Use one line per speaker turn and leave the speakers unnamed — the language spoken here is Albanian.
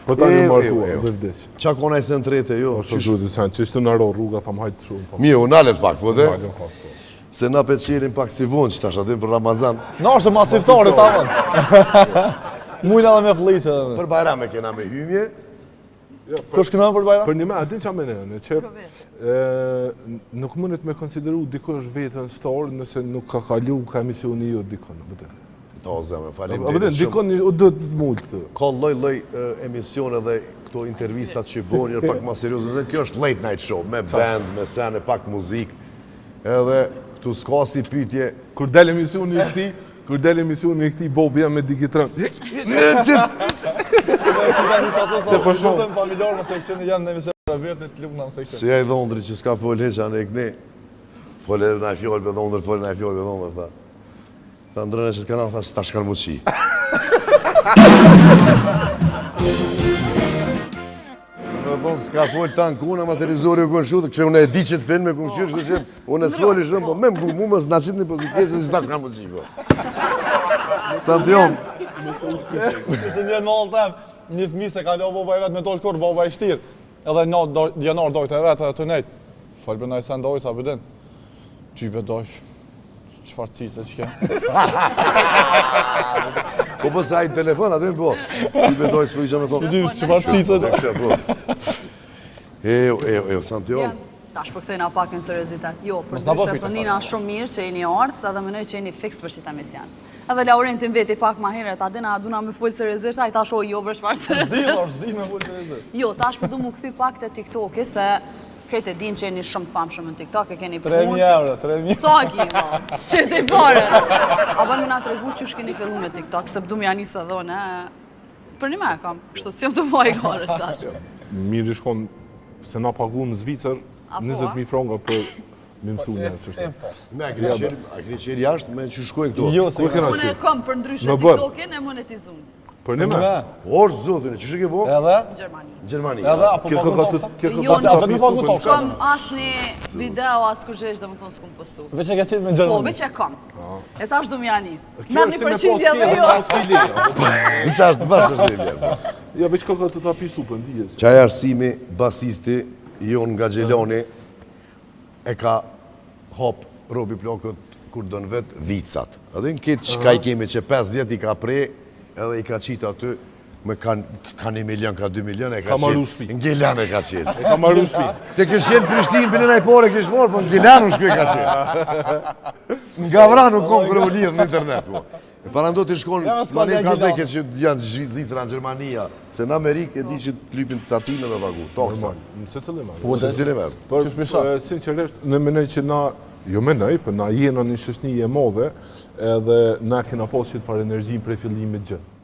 Po tani u martua dhe vdiq.
Qa kona i sen të rete, jo?
Po shumë duhet i sen, që ishte në ro rruga, tham hajtë shumë. Po.
Mirë, u nalet pak, po te?
Nalem pak, po.
Se na pe qerim pak si vonë që tash, aty për Ramazan.
Na është mas iftarit, tamam. Mujna dhe me fëlliqe edhe me.
Për Bajram e kena me hymje.
Jo,
Kush këna për Bajram?
Për një me, a din qa me ne, që nuk mundet me konsideru dikush vetën star nëse nuk ka kalu ka emisioni jo dikon, apo të.
To, zemër, falim
Apo të, dikon u duhet mund këtë.
Ka lloj-lloj emisione dhe këto intervistat që bojnë, janë pak ma serioze. Dhe kjo është late night show, me band, me sene, pak muzikë. Edhe këtu s'ka si pyetje.
Kur del emisioni i këtij, kur del emisioni i këtij, Bobi jam me digitron. Se
po shumë. Familjar mos e këshini jam në emision të Robertit, lutna mos e këshini.
Si ai dhondri që s'ka fol hiç anë e këni. Fole na fjalë me dhondër, fole na fjalë me dhondër, tha. Tha ndrënë që të kanal, tha që ta shkanë muqi. Me thonë, s'ka folë ta në kuna, ma televizori u kënë shutë, kështë unë e di që të filme, kënë qyrë, kështë që unë e s'foli shumë, po me më ku, mu më s'na qitë një pozitiv, se si ta shkanë muqi, po. Sa të jonë.
Kështë një në them, një fëmijë se ka lo baba i vet me dol kur baba i shtirë. Edhe në janar dojtë e vet edhe të nejt. Fol për ndaj sen dojtë, sa bëdin. Ty be dojtë. Çfarë cice që ke?
Po po sa i telefon aty po. Ty be dojtë s'po isha me thonë.
Ty çfarë cice?
Kështu po. Eu, eu, eu, Santion.
Tash po kthejna pak në seriozitet. Jo, për ndryshe po nina shumë mirë që jeni arts edhe mendoj që jeni fiks për qit emision. Edhe Laurentin veti pak ma herët, a dina, a duna me fol seriozisht, ai tash o jo bre çfarë
seriozisht. S'di, s'di me fol seriozisht.
Jo, tash po du mu kthy pak te TikToki se krejt e dim që jeni shumë të famshëm në TikTok, e keni punë.
3000 euro, 3000.
Sa ki, mo? Që ti pare? A bën me na tregu qysh keni fillu me TikTok, se du me ja nisë edhe unë, e? Për një me kam, kështu si jam të moj garës tash.
Mirë i shkon, se na pagu në Zvicër, 20.000 franga për me mësu një sërse.
Me, a keni qelë, a keni qelë jashtë, me që shkojnë këto?
Jo, se
kena
Unë e kom për ndryshe TikTokin e monetizum.
Për një me?
Po, është zotin, që shë ke bo?
Edhe?
Në Gjermani.
Në Gjermani.
Edhe, apo
Kjo
pagu
ka të,
toksa?
kjo ka
Jo,
të
nuk
ta pisu për
S'kom asni video, as kurgjë, dhe më thonë s'kom postu.
Veç e ke qenë në
Po,
Gjermani.
veç e kom. E tash du m'ja nis.
Kjo
Merr
është
një
si me pas
përqindje dhe
kje,
jo.
pas kile.
Qa është bash është një vjerë.
Ja, veç ka ka të ta pisu për ndijes.
Qaj arsimi, basisti, jonë nga Gjeloni, e ka hap robi plakët kur donë vetë vicat. Edhe në këtë çka i kemi që 50 i ka pre, edhe i ka qitë aty, me ka, ka një milion, ka 2 milion, e ka
Ka maru
qenë.
shtëpi.
Në Gjilan e ka qenë.
E ka maru shpi.
Te kish qenë Prishtinë, për në pore kish marrë, po në Gjilan u shkoj ka qenë. Nga vra nuk kom kërë u lidhë në internet, po. E para ndo të shkon,
Ja, s'ka
ma një
nga
ka
Gjilan.
zeke që janë Zvicra, në Gjermania, se në Amerikë e di që të lypin tatime me pagu, taksa.
Në se cillim atë.
Po, se cillim e.
Por,
Qysh pisha?
e, sinqerisht, në menoj që na, jo menoj, po na jena një shoqni e madhe, edhe na kena pas qëtë farë energjin prej fillimit gjithë.